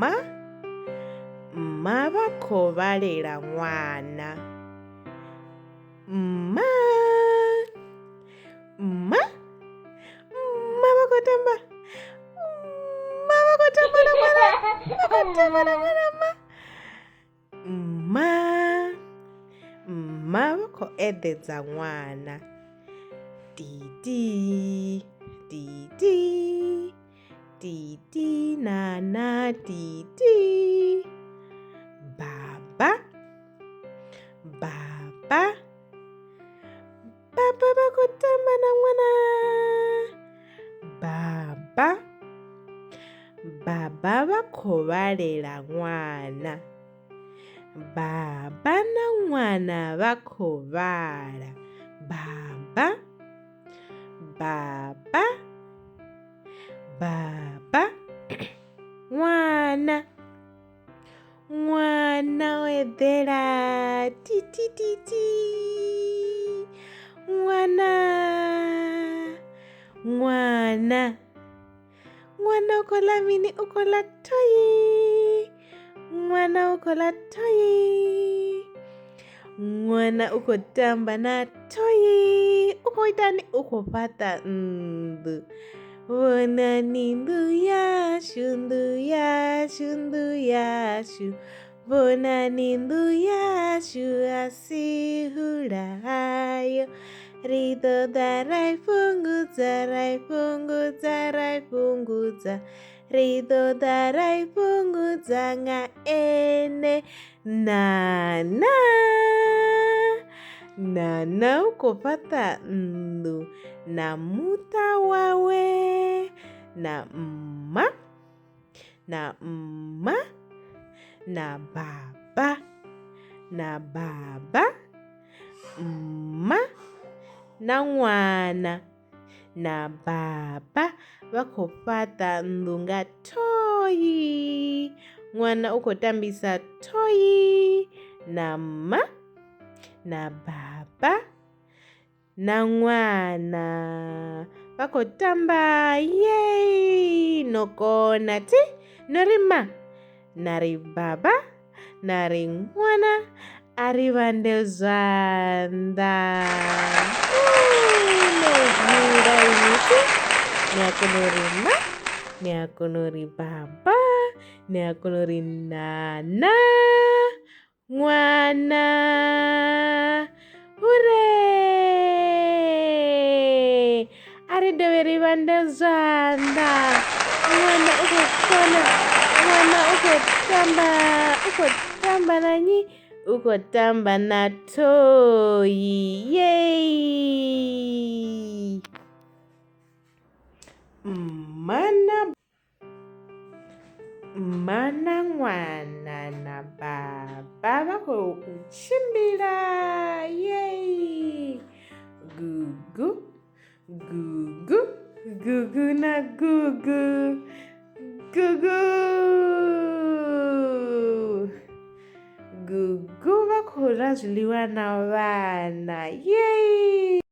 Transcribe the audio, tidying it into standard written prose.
Mma, mma vha khou vhalela ṅwana. Mma, mma, mma vha khou tamba, mma vha khou tamba na ṅwana, vha khou tamba na ṅwana mma. Mma, mma vha khou eḓedza ṅwana. Titi, titi, titi na na titi. Baba, baba, baba vha khou tamba na ṅwana. Baba, baba vha khou vhalela ṅwana. Baba na ṅwana vha khou vhala. Baba, baba, baba, ṅwana, ṅwana o eḓela titititi. Ṅwana, ṅwana. Ṅwana u khou ḽa mini? U khou ḽa thoyi. Ṅwana u khou ḽa thoyi. Ṅwana u khou tamba na thoyi. U khou itani? U khou fhaṱa nnḓu. Vhonani nnḓu yashu, nnḓu yashu, nnḓu yashu. Vhonani nnḓu yashu a si hula hayo. Ri ḓo ḓa ra i fhungudza, ra i fhungudza, ra i fhungudza. Ri ḓo ḓa ra i fhungudza nga ene. Nana, Nana u khou fhaṱa nnḓu na muṱa wawe na mma. Na mma na baba na baba mma na ṅwana na baba vha khou fhaṱa nnḓu nga thoyi. Ṅwana u khou tambisa thoyi na mma na baba na ṅwana vha khou tamba yey no kona thi no ri ma na ri baba na ri ṅwana a ri vhande zwanḓa no hula ini thi ni a kona u ri ma ni a kona u ri baba ni a kona u ri nana Ṅwana! Hure! A ri dovhe ri vhande zwanḓa. Ṅwana u khou kona, ṅwana u khou tamba, u khou tamba na nnyi? U khou tamba na thoyi. Yay! Mma na Mma na ṅwana na baba vha khou tshimbila yei gugu gugu gugu na gugu gugu gugu vha khou ḽa zwiḽiwa na vhana yei.